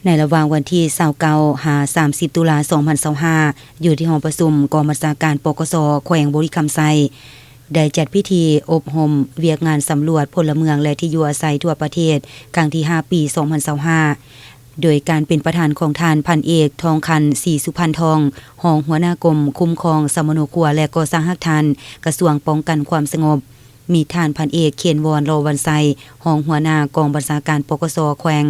ໃນລະຫວ່າງວັນທີຊາວເກົ້າ ຫາ ສາມສິບ ຕຸລາ ສອງພັນຊາວຫ້າ ຢູ່ທີ່ຫ້ອງປະຊຸມກອງບັນຊາການ ປກສ ແຂວງບໍລິຄຳໄຊ ໄດ້ຈັດພິທີອົບຮົມວຽກງານສຳຫຼວດພົນລະເມືອງ ແລະ ທີ່ຢູ່ອາໄສທົ່ວປະເທດ ຄັ້ງທີຫ້າ ປີ ສອງພັນຊາວຫ້າ ໂດຍການເປັນປະທານຂອງທ່ານ ພັນເອກ ທອງຄັນ ສີສຸພັນທອງ ຮອງຫົວໜ້າກົມຄຸ້ມຄອງສຳມະໂນຄົວ ແລະ ກໍ່ສ້າງຮາກຖານ ກະຊວງປ້ອງກັນຄວາມສະຫງົບ. ມີທ່ານ ພັນເອກ ເຄນວອນ ລໍວັນໄຊ ຮອງຫົວໜ້າກອງບັນຊາການ ປກສ ແຂວງ,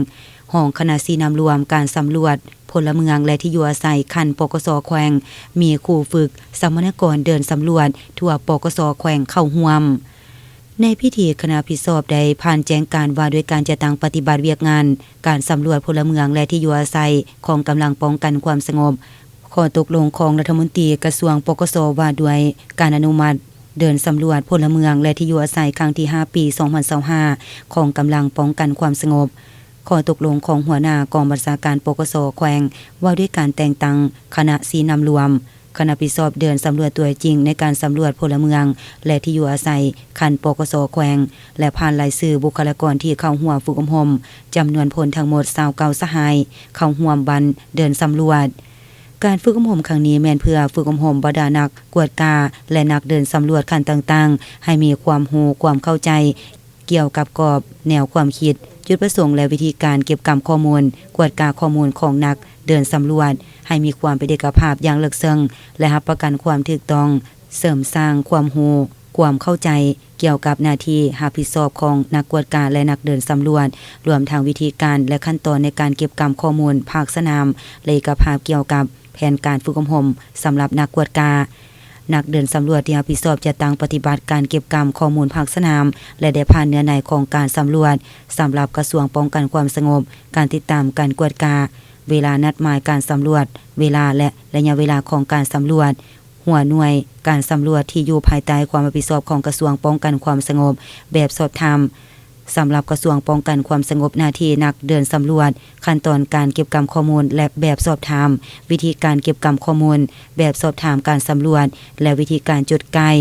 ຮອງຄະນະຊີ້ນຳລວມການສຳຫຼວດພົນລະເມືອງ ແລະ ທີ່ຢູ່ອາໄສຂັ້ນ ປກສ ແຂວງ, ມີຄູຝຶກ, ສຳມະນາກອນເດີນສຳຫຼວດທົ່ວ ປກສ ແຂວງ ເຂົ້າຮ່ວມ. ໃນພິທີ, ຄະນະຮັບຜິດຊອບໄດ້ຜ່ານແຈ້ງການວ່າດ້ວຍການຈັດຕັ້ງປະຕິບັດວຽກງານການສຳຫຼວດພົນລະເມືອງ ແລະ ທີ່ຢູ່ອາໄສຂອງກຳລັງປ້ອງກັນຄວາມສະຫງົບ, ຂໍ້ຕົກລົງຂອງລັດຖະມົນຕີກະຊວງ ປກສ ວ່າດ້ວຍການອະນຸມັດເດີນສຳຫຼວດພົນລະເມືອງ ແລະ ທີ່ຢູ່ອາໄສ ຄັ້ງທີຫ້າ ປີ ສອງພັນຊາວຫ້າ ຂອງກຳລັງປ້ອງກັນຄວາມສະຫງົບ, ຂໍ້ຕົກລົງຂອງຫົວໜ້າກອງບັນຊາການ ປກສ ແຂວງ ວ່າດ້ວຍການແຕ່ງຕັ້ງຄະນະຊີ້ນຳລວມ, ຄະນະຮັບຜິດຊອບເດີນສຳຫຼວດຕົວຈິງໃນການສຳຫຼວດພົນລະເມືອງ ແລະ ທີ່ຢູ່ອາໄສຂັ້ນ ປກສ ແຂວງ ແລະ ຜ່ານລາຍຊື່ບຸກຄະລາກອນທີ່ເຂົ້າຮ່ວມຝຶກອົບຮົມ ຈຳນວນພົນທັງໝົດ ຊາວເກົ້າ ສະຫາຍ ເຂົ້າຮ່ວມບັນເດີນສຳຫຼວດ. ການຝຶກອົບຮົມຄັ້ງນີ້ແມ່ນເພື່ອຝຶກອົບຮົມບັນດານັກກວດກາ ແລະ ນັກເດີນສຳຫຼວດຂັ້ນຕ່າງໆ ໃຫ້ມີຄວາມຮູ້ຄວາມເຂົ້າໃຈກ່ຽວກັບກອບແນວຄວາມຄິດ, ຈຸດປະສົງ ແລະ ວິທີການເກັບກຳຂໍ້ມູນ, ກວດກາຂໍ້ມູນຂອງນັກເດີນສຳຫຼວດ ໃຫ້ມີຄວາມເປັນເອກະພາບຢ່າງເລິກເຊິ່ງ ແລະ ຮັບປະກັນຄວາມຖືກຕ້ອງ, ເສີມສ້າງຄວາມຮູ້, ຄວາມເຂົ້າໃຈ ກ່ຽວກັບໜ້າທີ່ຮັບຜິດຊອບຂອງນັກກວດກາ ແລະ ນັກເດີນສຳຫຼວດ, ລວມທັງວິທີການ ແລະ ຂັ້ນຕອນໃນການເກັບກຳຂໍ້ມູນພາກສະໜາມ ແລະ ເອກະພາບກ່ຽວກັບແຜນການຝຶກອົບຮົມສຳລັບນັກກວດກາ, ນັກເດີນສຳຫຼວດທີ່ຮັບຜິດຊອບຈັດຕັ້ງປະຕິບັດການເກັບກຳຂໍ້ມູນພາກສະໜາມ ແລະ ໄດ້ຜ່ານເນື້ອໃນຂອງການສຳຫຼວດສຳລັບກະຊວງປ້ອງກັນຄວາມສະຫງົບ, ການຕິດຕາມການກວດກາ, ເວລານັດໝາຍການສຳຫຼວດ, ເວລາ ແລະ ໄລຍະເວລາຂອງການສຳຫຼວດ, ຫົວໜ່ວຍການສຳຫຼວດທີ່ຢູ່ພາຍໃຕ້ຄວາມຮັບຜິດຊອບຂອງກະຊວງປ້ອງກັນຄວາມສະຫງົບ, ແບບສອບຖາມສຳລັບກະຊວງປ້ອງກັນຄວາມສະຫງົບ, ໜ້າທີ່ນັກເດີນສຳຫຼວດ, ຂັ້ນຕອນການເກັບກຳຂໍ້ມູນ ແລະ ແບບສອບຖາມ, ວິທີການເກັບກຳຂໍ້ມູນ, ແບບສອບຖາມການສຳຫຼວດ ແລະ ວິທີການຈົດກ່າຍ.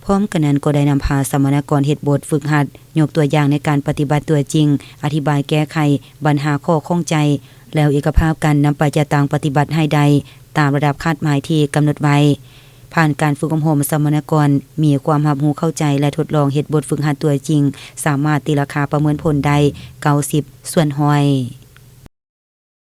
ພ້ອມກັນນັ້ນກໍໄດ້ນຳພາສຳມະນາກອນເຮັດບົດຝຶກຫັດ, ຍົກຕົວຢ່າງໃນການປະຕິບັດຕົວຈິງ, ອະທິບາຍແກ້ໄຂບັນຫາຂໍ້ຂ້ອງໃຈ, ແລ້ວເອກະພາບກັນນຳໄປຈັດຕັ້ງປະຕິບັດໃຫ້ໄດ້ຕາມລະດັບຄາດໝາຍທີ່ກຳນົດໄວ້. ຜ່ານການຝຶກອົບຮົມ, ສຳມະນາກອນມີຄວາມຮັບຮູ້ເຂົ້າໃຈ ແລະ ທົດລອງເຮັດບົດຝຶກຫັດຕົວຈິງ, ສາມາດຕີລາຄາປະເມີນຜົນໄດ້ເກົ້າສິບສ່ວນຮ້ອຍ.